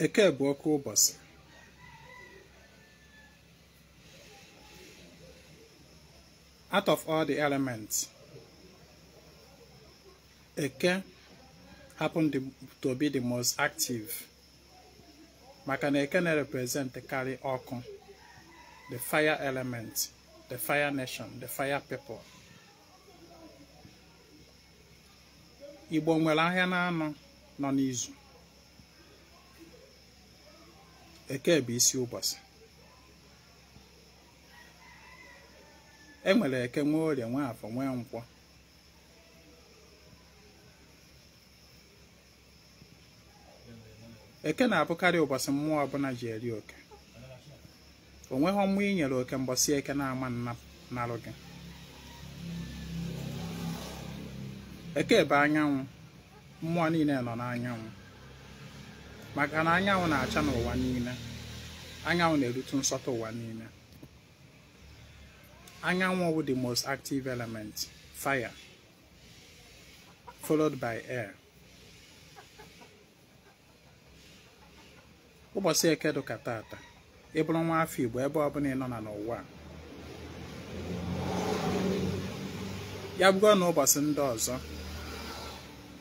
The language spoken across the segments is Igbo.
Eke bụ oke ụbọchị. Out of all the elements, Eke happened to be the most active. Maka na Eke na-represent carry ọkụ, the fire element, the fire nation, the fire people. Igbo nwere ahịa na-anọ nọ n'izu. Eke bụ isi ụbọchị. E nwere eke nwee orie nwee afọ nwee nkwọ. Eke na-abụkarị ụbọchị mmụọ ọbụla ji eri oke. O nweghị mmụọ i nyere oke mbọsị eke na-ama narụ gị. Eke bụ anyanwụ. Mmụọ niile nọ n'anyanwụ. Maka na anyanwụ na-acha n'ụwa niile. Anyanwụ na-erute nsọtụ ụwa niile. Anyanwụ bụ the most active element, fire, followed by air. Ụbọchị eke dụka tata, ị bụrụ nwa afọ Igbo ebe ọbụla ị nọ na n'ụwa. Ya bụgo na ụbọchị ndị ọzọ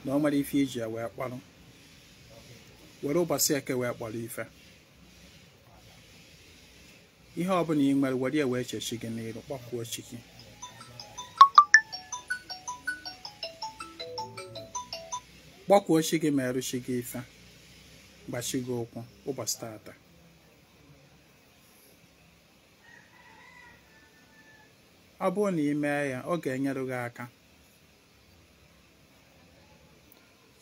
na o nwere ife iji ya wee kpọrọ. Were ụbọchị eke wee kpọrọ ife. Ihe ọbụla ị nwere were ya wee chechi gị n'iru, kpọkuo chi gị. Kpọkuo chi gị ma eruchi gị ife. Gbachi gị okwu ụbọchị tata. Ọ bụrụ na ị mee ya, ọ ga-enyere gị aka.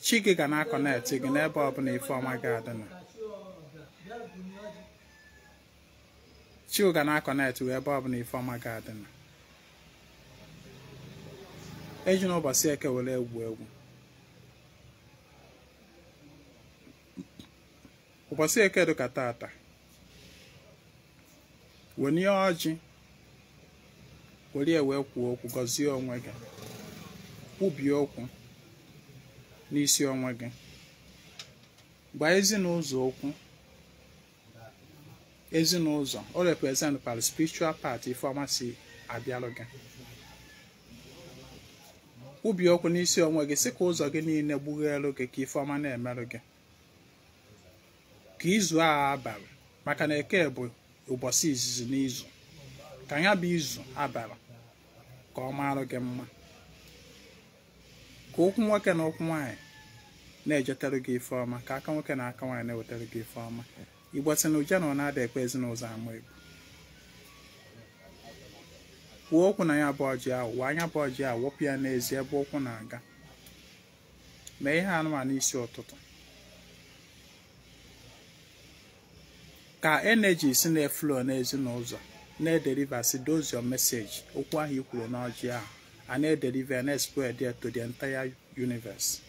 Chi gị ga na-akọnetị gị n'ebe ọbụla ife ọma ga-adị na. Chi ga na-akọnetị gị ebe ọbụla ife ọma ga-adị na. Eji n'ụbọchị eke were egwu egwu. Ụbọchị eke dịka tata, wenye ọjị were ya wee kwuo okwu, gọzie onwe gị, kwubie okwu n'isi onwe gị, gwa ezinụzọ okwu. Ezinụzọ o represent kwa spiritual part ife ọma si abịalụ gị. Kwubie okwu n'isi onwe gị, sị ka ụzọ gị niile gbugheelu gị, ka ife ọma na-emerụ gị, ka izu a abalị, maka na eke bụ ụbọchị izizi n'izu, ka ya bụ izu abalị ka ọ marụ gị mma, ka ụkwụ nwoke na ụkwụ nwaanyị na-ejetere gị ife ọma, ka aka nwoke na aka nwaanyị na-ewetara gị ife ọma. Igbo sị na ụja na ọ na-ada ekwe ezinụzọ ama egwu. Kwuo okwu na ya bụ ọjị ahụ, wa anya bụ ọjị ahụ, wụpụ ya n'ezi ebe ụkwụ na-aga. Mee ihe anụmanụ isi ụtụtụ ka energy si na-eflow n'ezinụzọ na-ederiva si those your message, okwu ahụ i kwuru n'ọjị ahụ a na-ederiva na-spread it to the entire universe,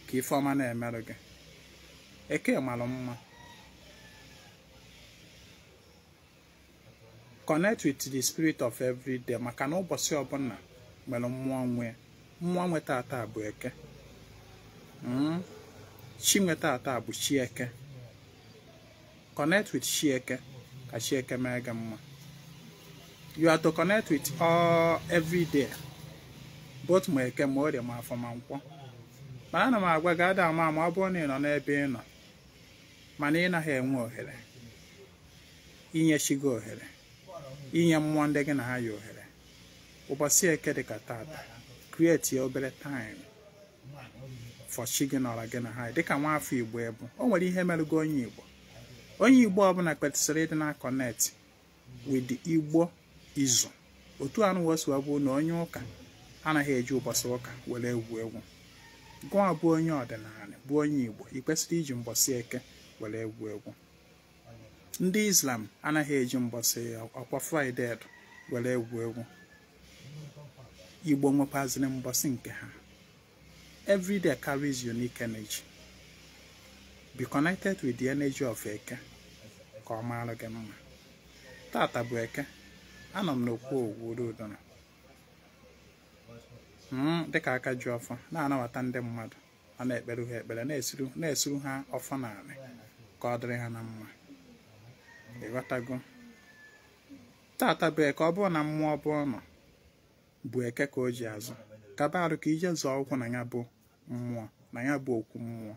ka ife ọma na-emerụ gị. Eke mara mma. Connect with the spirit of every day, maka na ụbọchị ọbụla nwere mmụọ nwe. Mmụọ nwe tata bụ eke. Chi nwe tata bụ chi eke. Connect with chi eke ka chi eke mee gị mma. You are to connect with all every day, both ma eke ma orie ma afọ ma nkwọ. Mana ana m agwa gị, ada ama ama ọ bụrụ na ị nọ n'ebe ị nọ mana ị naghị enwe ohere inye chi gị ohere, inye mmụọ ndị gị na ha yi ohere, ụbọchị eke dị ka tata, create ya obere time for chi gị nọrọ gị na ha dịka nwa afọ Igbo ebu. O nwere ihe merụgo onye Igbo. Onye Igbo ọbụla kwesịrị ịdị na connect with the Igbo izu. Otu anụ wee bụ na onye ụka anaghị eji ụbọchị ụka were egwu egwu. Gụọ bụ onye ọdịnala bụ onye Igbo, ị kwesịrị iji mbọsị eke were egwu egwu. Ndị Islam anaghị eji mbọsị ọkwa Fraịde were egwu egwu. Igbo nwekwaziri mbọsị nke ha. Every day carries unique energy. Be connected with the energy of eke ka ọ mara gị mma. Tata bụ eke. Anọ m n'okwu ogwu udona dịka aka ji ọfọ na-anabata ndị mmadụ. A na-ekpere ha ekpere, na-esuru ha ọfọ n'ala ka ọ dịrị ha na mma. Ịghọtago? Tata bụ eke. Ọ bụrụ na mmụọ bụ ọnọ bụ eke ka o ji azụ, kaba arụ ka ije zọọ ụkwụ na ya bụ mmụọ, na ya bụ okwu mmụọ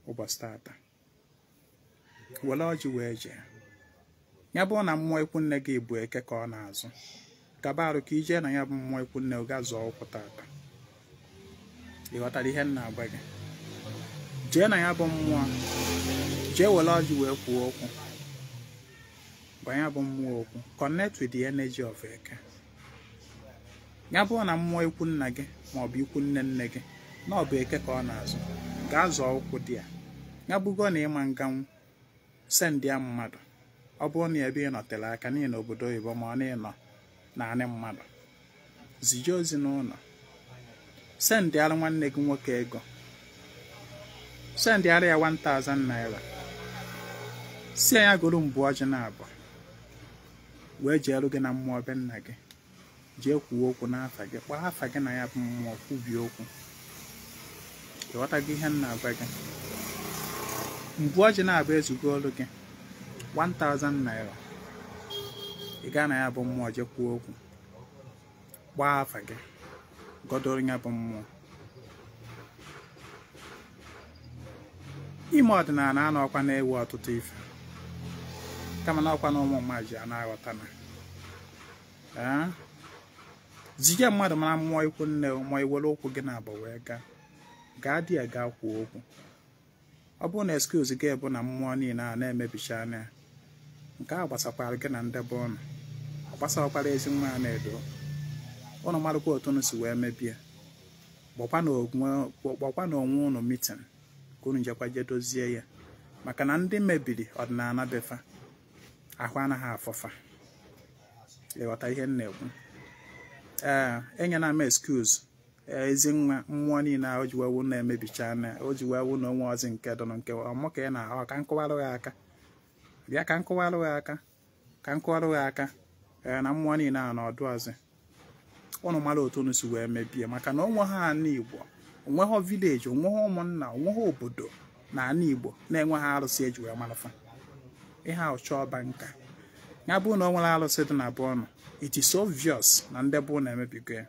ụbọchị tata. Were ọjị wee jee. Ya bụrụ na mmụọ ikwu nne gị bụ eke ka ọ na-azụ, kaba arụ ka ije na ya bụ mmụọ ikwu nne ga zọọ ụkwụ tata. Ị ghọtara ihe m na-agwa gị? Jee na ya bụ mmụọ, jee were ọjị wee kwuo okwu, gwa ya bụ mmụọ okwu. Connect with the energy of eke. Ya bụrụ na mmụọ ikwu nna gị ma ọ bụ ikwu nne nne gị na ọ bụ eke ka ọ na-azụ, gaa zọọ ụkwụ dị ya. Ya bụgo na ịma nganwu, send ya mmadụ. Ọ bụrụ na ebe ị nọtere aka n'ihi na obodo oyibo ma ọ na ịnọ naanị mmadụ, zije ozi n'ụlọ, sendịara nwanne gị nwoke ego, sendịara ya 1000 naira, si ya goro mbụ ọjị na abụọ wee jeelu gị na mmụọ be nna gị, jee kwuo okwu n'afa gị, kpọọ afa gị na ya bụ mmụọ, kwubie okwu. Ịghọtago ihe m na-agwa gị? Mbụ ọjị na-abụ ezugo olu gị 1000 naira. Ị gaa na ya bụ mmụọ, jee kwuo okwu, gbaa afa gị, gọdoro ya bụ mmụọ. Ime ọdịnala anọkwa na-ewu ọtụtụ ife, kama na ọkwa na ụmụ mmadụ ji a na-aghọta na zije mmadụ mara mmụọ ikwu nne ma iwere ụkwụ gị na-abụ wee gaa gaa dị ya gaa kwuo okwu. Ọ bụrụ na excuse gị bụ na mmụọ niile a na-emebicha anya, nke a gbasakwara gị na ndebe ụnụ, ọ gbasakwara ezi nwa a na-edo ụnụ, marụkwa otu ụnụ si wee mebie. Gbakwa na onwe ụnụ meeting ka ụnụ jekwa jee dozie ya, maka na ndị mebiri ọdịnala befa ahụ anaghị afọfa. Ịghọta ihe m na-ekwu? Ee, enyela m excuse ezi nwa mmụọ niile ahụ ji wee na-emebicha anya, o ji wee wụ na onwe ozi nke dọnụ nke ọmụ ka ị na-ahụ. Ka nkọwarụ ya aka, bịa ka nkọwarụ ya aka, ka nkọwarụ ya aka. Ee, na mmụọ niile ahụ na ọdụ ọzọ ụnụ mara otu ụnụ si wee mebie, maka na onwe ha ana Igbo, onweghọ village, onweghọ ụmụnna, onweghọ obodo na ana Igbo na-enweghị arụsị eji wee marafa. Ihe ahụ chọọ ọba nka ya bụ na o nwere arụsị dị na be ụnụ. It is obvious na ndị bụ na-emebigo ya.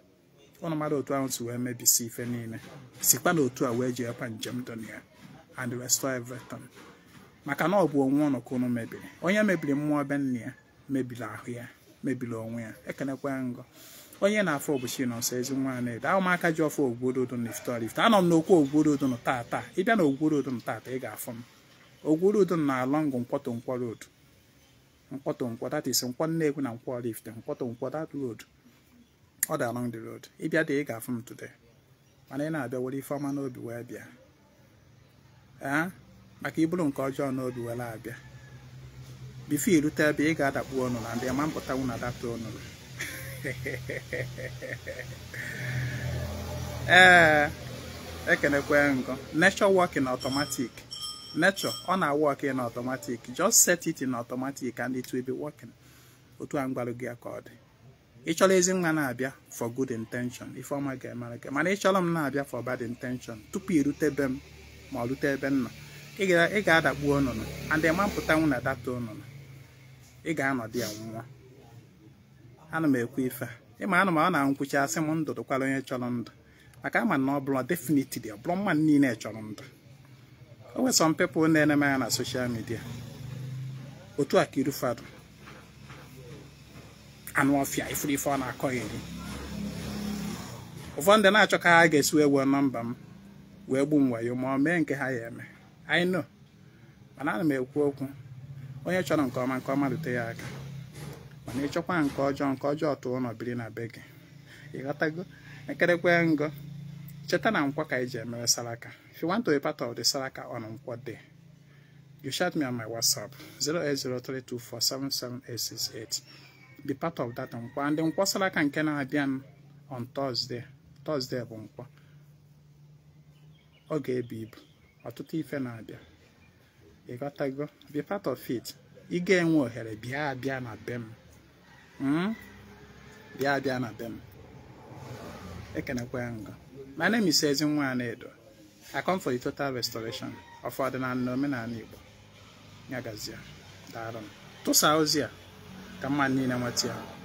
Ụnụ mara otu ahụ si wee mebisi ife niile, sikwa na otu a wee ji ekwa njem dị na ya and restore everything, maka na ọ bụ onwe ụnụ ka ụnụ mebiri. Onye mebiri mmụọ be nna ya mebiri ahụ ya, mebiri onwe ya. Ekenekwa ngọ onye na-afọ ọbụchi nọ nso ezi nwa na-edo ahụ m aka ji ọfọ ogwurodo na ifite. Anọ m n'okwu ogwurodo nọ tata. Ịbịa na ogwurodo nọ tata, ị ga-afụ m. Ogwurodo na along Nkwọtọ Nkwọ road, Nkwọtọ Nkwọ, that is Nkwọ Nnekwu na Nkwọ Oraifite, Nkwọtọ Nkwọ that road, ọ dị along the road. Ịbịa dị, ị ga-afụ m today. Mana ị na-abịa were ife ọma n'obi wee bịa, ee, maka iburu nke ọjọọ n'obi were abịa, before irute ebe ị ga-adakpu ọnụ na ndị ma mpụtanwu na data ọnụ. Ee, ekenekwe ngọ. Nature work in automatic. Nature ọ na-work in automatic. Just set it in automatic and it will be working. Otu a ngwarụ gị ka ọ dị. Ị chọrọ ezi nwa na-abịa for good intention, ife ọma ga-emere gị. Mana ị chọrọ m na-abịa for bad intention, tupu irute ebe m ma ọ rute ebe m nọ, ị ga-adakpu ọnụnụ and ịma mpụtanwu na data ọnụnụ, ị ga-anọdụ ya nwụọ. Ana m ekwu ife a ịma ana m ọ na-nkwuchi asị m ndụ dụkwara onye chọrọ ndụ, maka ama na ọ bụrụ definitely ọ bụrụ mmadụ niile chọrọ ndụ. O nwere some people na-ene m anya na social media otu a ka iru fadụ anụ ọfịa ifuru ife ọ na-akọ ya eri. Ụfọdụ ndị na-achọ ka ha ga-esi wee wee nọmba m wee gbu m wayo ma ọ mee nke ha ya eme. I know, mana ana m ekwu okwu onye chọrọ nke ọma nke ọma rute ya aka, mana ịchọkwa nke ọjọọ nke ọjọọ tụọ ụlọ biri na be gị. Ịghọtago? Ekerekwe ngọ. Cheta na nkwọ ka iji emere saraka. If you want to be part of the saraka on Nkwọ day, you chat me on my WhatsApp 08032477868. Be part of that nkwọ. And nkwọ saraka nke na-abịa on Thursday. Thursday bụ nkwọ. Ọ ga-ebu ibu. Ọtụtụ ife na-abịa. Ịghọtago? Be part of it. Ị ga-enwe ohere bịa abịa na be m. Bịa abịa na be m. Ekenekwa ngọ. My name is Ezinwa Anaedo. I come for the total restoration of ọdịnala na omenala Igbo. Ya gazie. Daalụ. Tụsaa ozi a ka mmadụ niile nweta ya.